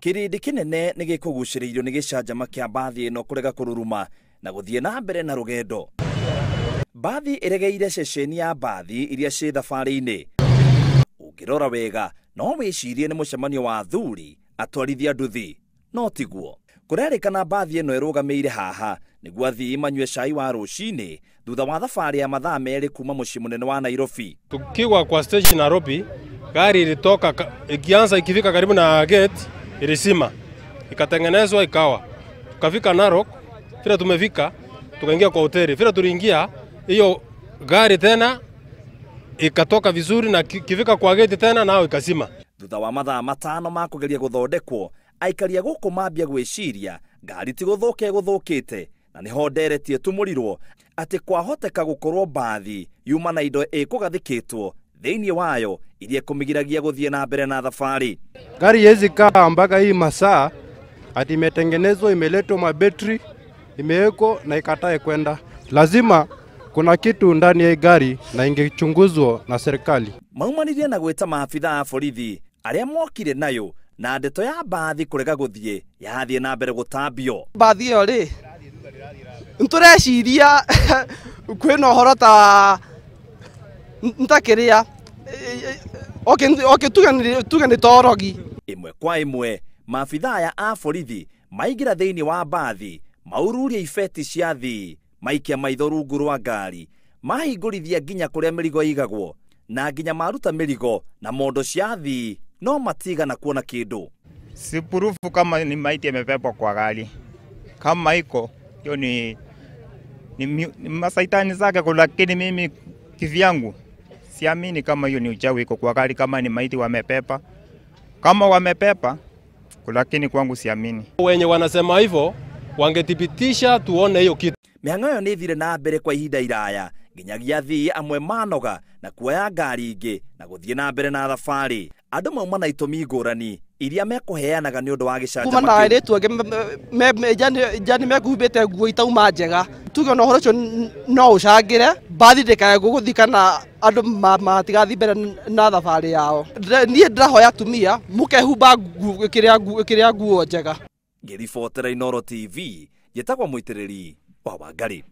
Kĩrĩndĩ kĩnene nĩ gĩkũgucĩrĩirio nĩ gĩcanjama kĩa mbathi ĩno kũrega kũruruma na gũthiĩ na mbere na rũgendo. Mbathi ĩregeire ceceni ya mbathi iria ciĩ thabarĩ-inĩ. Ũngĩrora wega no wĩcirie nĩ mũcemanio wa athuri atwarithia nduthi, no tiguo. Kũrerĩkana mbathi ĩno ĩrũgamĩire haha nĩguo athii manyue cai wa rũcinĩ thutha wa thabarĩ ya mathaa 2 kuma mũciĩ mũnene wa Nairobi. Tukiwa kwa stage Nairobi, gari ilitoka ikianza ikifika karibu na gate ilisima, ikatengenezwa ikawa. Tukafika Narok, vile tumefika tukaingia kwa hoteli. Vile tuliingia hiyo gari tena ikatoka vizuri na kifika kwa gate tena nao ikasima. Thutha wa mathaa 5 ma kugeria guthondekwo, aikaria guku mambia gwiciria ngari ti guthuka iguthukite, na niho ndereti ĩtumũrirwo atĩ kwahoteka gukorwo mbathi yuma na indo ikugathikitwo thiini wayo iria kumigiragia guthie na mbere na thabarĩ. Gari haiwezi kaa mpaka hii masaa ati imetengenezwa, imeletwa mabetri, imewekwa na ikatae kwenda. Lazima kuna kitu ndani ya gari na ingechunguzwa na serikali. Maumanirie na gwita maabitha a borithi aria mokire nayo na ndeto ya mbathi kurega guthie yathie na mbere gutambio. Mbathi iyo ri ntureciria kwina uhoro ta ntakiria okay tuge ni torogi. Imwe kwa imwe maabitha aya a borithi maingira thiini wa mbathi maururia ibeti cia thii, maikia maitho rungu rwa ngari, mahingũrithia nginya kũrĩa mĩrigo ĩigagwo na nginya maruta mĩrigo na mondo cia thii, no matigana kuona kĩndũ. Si purufu kama ni maiti yamebebwa kwa gari. Kama iko hiyo ni masaitani zake, lakini mimi kivyangu siamini kama hiyo ni uchawi iko kwa gari, kama ni maiti wamepepa. Kama wamepepa, lakini kwangu siamini. Wenye wanasema hivyo wangethibitisha tuone hiyo kitu. Mĩhang'o ĩyo nĩ ĩthire na mbere kwa ihinda iraya nginyagia athii amwe manoga na kuoya ngari ingĩ na gũthiĩ na mbere na thabarĩ. Andũ mauma na itũmi ngũrani iria mekũheanaga nĩ ũndũ wa gĩcanjama kuma na airĩtu angĩ jani mekuhumbĩte nguo itauma njega. Tuge ona ũhoro ũcio no ũcangĩre mbathi ndĩkae gũgũthiĩ kana andũ matigathiĩ mbere na thabarĩ yao. Niĩ ndĩrahoya atumia mũkehumba kĩrĩa nguo njega. Ngĩribotera Inooro TV, njĩtagwo Mũitĩrĩri wa Wangari.